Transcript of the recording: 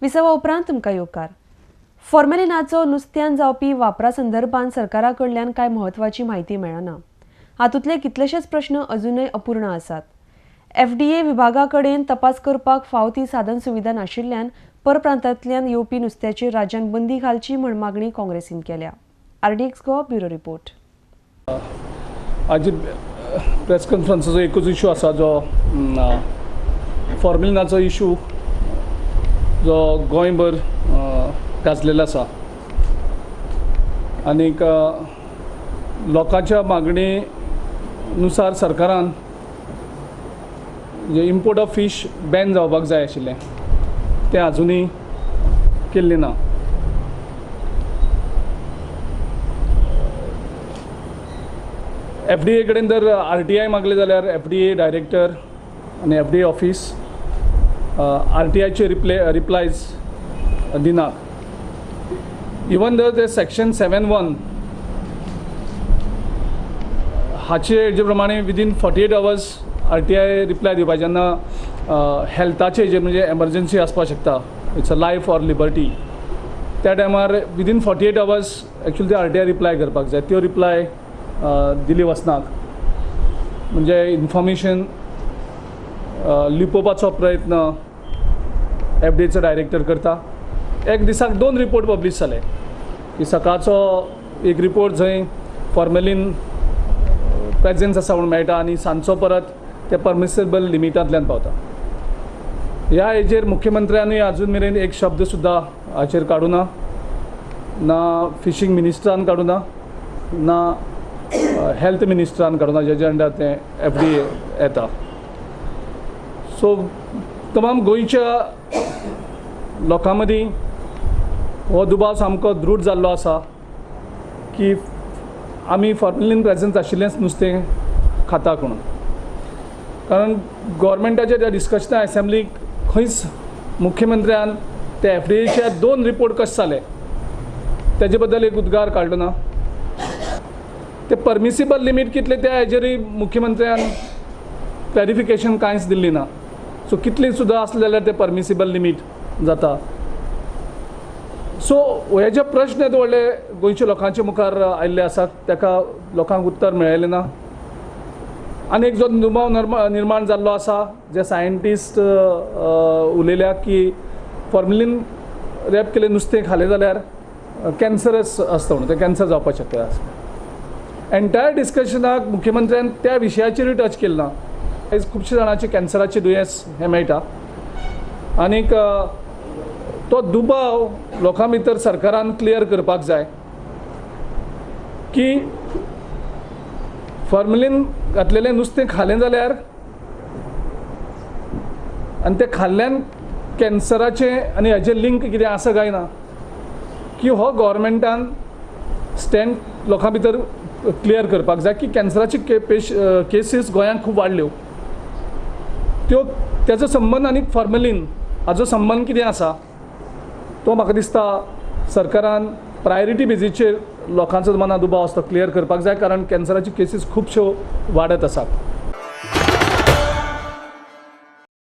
विसवा उपरांत तुमकां येवकार. फॉर्मेलिनाचो नुस्त्यान जावपी वापरा संदर्भात सरकारा कडल्यान कांय म्हत्वाची म्हायती मेळना. हातूंतले कितलेशेच प्रश्न अजूनय अपूर्ण आसात. एफडीए विभागा कडेन तपास करपाक फाव ती साधन सुविधा नाशिल्ल्यान परप्रांतांतल्यान येवपी नुस्त्याचेर राज्यान बंदी घालची म्हण मागणी काँग्रेसीन केल्या. RDX Goa bureau report. आज प्रेस कॉन्फरन्साचो एकूच इशू आसा, जो फॉर्मेलिनाचो इशू जो गोंयभर गाजलेलो आसा आनीक लोकांच्या मागणे नुसार सरकारान जे इम्पोर्ट ऑफ फीश बॅन जावपाक जाय आशिल्लें तें आजुनूय केल्लें ना. एफ डी ए कडेन जर आर टी I मागलें जाल्यार एफ डी ए डायरेक्टर आनी F D A office R T आयचे रिप्लायज दिनात. इवन दर ते सेक्शन 7(1) हाचे हेजे प्रमाणे within 48 hours R T I reply दिवपाक, जेन्ना हेल्थाचे हेजेर म्हणजे एमर्जन्सी आसपाक शकता, it's a life or liberty, त्या टायमार विदीन 48 अवर्स एक्चुअली ते आर टी I reply करपाक जाय. त्यो रिप्लाय दिली वचनात, म्हणजे इन्फॉर्मेशन लिपोवपाचो प्रयत्न एफ डी एचो डायरेक्टर करता. एक दिसाक 2 रिपोर्ट पब्लीश जाले की सकाळचो एक रिपोर्ट जंय फॉर्मेलीन प्रेजेन्स आसा म्हूण मेळटा आनी सांजचो परत ते परमिसेबल लिमिटांतल्यान पावता. ह्या हेजेर मुख्यमंत्र्यानूय आजून मेरेन एक शब्द सुद्दां हाचेर काडूं ना, ना फिशींग मिनिस्टरान काडूं ना, ना हेल्थ मिनिस्टरान काडूं ना, जेजे अंडर तें एफ डी ए येता. सो तमाम गोंयच्या लोकां मदीं हो दुबाव सामको दृढ जाल्लो आसा की आमी फॉर्मेलीन प्रेजन्स आशिल्लेंच नुस्तें खाता म्हणून. कारण गोवोरमेंटाच्या त्या डिस्कशना एसेंब्लीक खंयच मुख्यमंत्र्यान ते एफ डी एच्या 2 रिपोर्ट कशे जाले तेजे बद्दल एक उद्गार काडलो ना. ते परमिसिबल लिमीट कितले त्या हेजेरूय मुख्यमंत्र्यान क्लॅरिफिकेशन कांयच दिल्ली ना. सो कितली सुद्दां आसलें जाल्यार ते परमिसिबल लिमीट जाता. सो हे जे प्रश्न व्हडले गोंयच्या लोकांच्या मुखार आयिल्ले आसात ताका लोकांक उत्तर मेळ्ळें ना. आनी एक जो दुबाव निर्माण जाल्लो आसा, जे सायंटिस्ट उलयल्या की फॉर्मेलीन रॅप केल्लें नुस्तें खालें जाल्यार कॅन्सरस आसता म्हणून, तें कॅन्सर जावपाक शक्यता आसा. एन्टायर डिस्कशनाक मुख्यमंत्र्यान त्या विशयाचेरूय टच केलें ना. आयज खुबशे जाणांचे कॅन्सराचें दुयेंस हें मेळटा आनीक तो दुबाव लोकां भितर सरकारान क्लियर करपाक जाय की फॉर्मेलीन घातलेलें नुस्तें खालें जाल्यार आनी तें खाल्ल्यान कॅन्सराचें आनी हाजें लिंक कितें आसा काय ना, की हो गोवोरमेंटान स्टँड लोकां भितर क्लियर करपाक जाय की कॅन्सराची केसीस गोंयांत खूब वाडल्यो, त्यो तेजो संबंद आनी फॉर्मेलीन हाजो संबंद कितें आसा तो म्हाका दिसता सरकारान प्रायोरिटी बेजीचेर लोकांचो मनां दुबाव आसा तो क्लियर करपाक जाय, कारण कॅन्सराची केसीस खुबश्यो वाडत आसात.